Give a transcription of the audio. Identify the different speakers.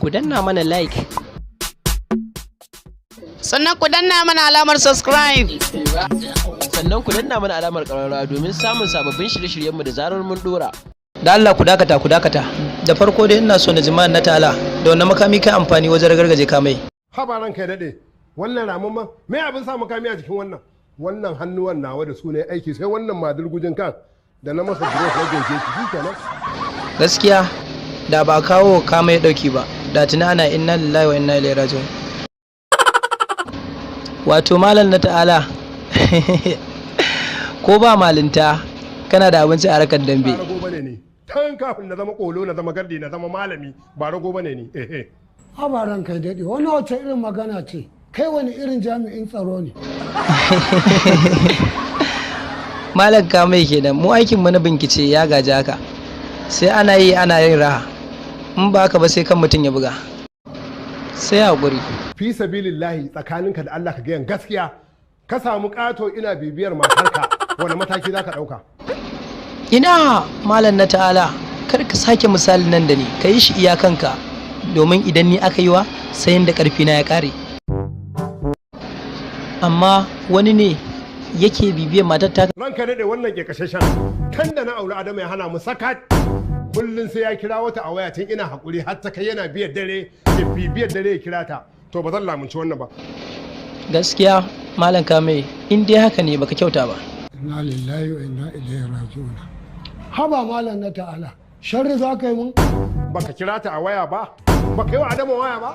Speaker 1: Ku danna mana like.
Speaker 2: Sannan ku danna mana alamar subscribe.
Speaker 1: Sannan ku danna mana alamar ƙararrawa domin samun sababbin shirye-shiryenmu da zarar mun dora.
Speaker 3: Da Allah ku dakata, ku dakata. Da farko dai ina so na ji na ta'ala da wannan makami kai amfani wajen ragargaje kamai.
Speaker 4: Haba ranka ya daɗe, wannan ramamman me abin sa makami a jikin wannan? Wannan hannuwan nawa da su ne aiki, sai wannan madurgujin kan da na masa buro na goge shi kenan.
Speaker 3: Gaskiya da ba kawo kamai dauki ba, da tuni ana inna lillahi wa inna ilaihi raji'un. Wato malam na ta'ala, ko ba malinta kana da abinci a harkar dambe.
Speaker 4: Ba rago bane ni, tun kafin na zama kolo, na zama gardi, na zama malami, ba rago bane ni, eh eh.
Speaker 5: Haba ranka ya daɗe, wani wace irin magana ce? Kai wani irin jami'in tsaro ne?
Speaker 3: Malam kamai kenan. Mu aikin mu na bincike ya gaji haka, sai ana yi ana yin raha. In ba haka ba sai kan mutum ya buga, sai hakuri.
Speaker 4: Fi sabilillahi, tsakaninka da Allah, ka gayan gaskiya, ka samu ƙato ina bibiyar matarka, wani mataki za ka ɗauka?
Speaker 3: Ina malam na ta'ala, kar ka sake misalin nan da ni, ka yi shi iyakanka, domin idan ni aka yi wa sai da ƙarfi na ya ƙare. Amma wani ne yake bibiyar matar ta?
Speaker 4: Ranka daɗe, wannan ke kashashen kan da na auri Adama ya hana mu sakat. Kullum sai ya kira wata a waya, tun ina haƙuri har ta kai yana biyar dare ya bibiyar dare ya kira ta. To ba zan lamunci wannan ba.
Speaker 3: Gaskiya malam kame, in dai haka ne baka kyauta ba.
Speaker 5: Inna lillahi wa inna ilaihi raji'un. Haba malam na ta'ala, sharri za ka yi mun?
Speaker 4: Baka kira ta a waya ba? Baka yi wa Adama waya ba?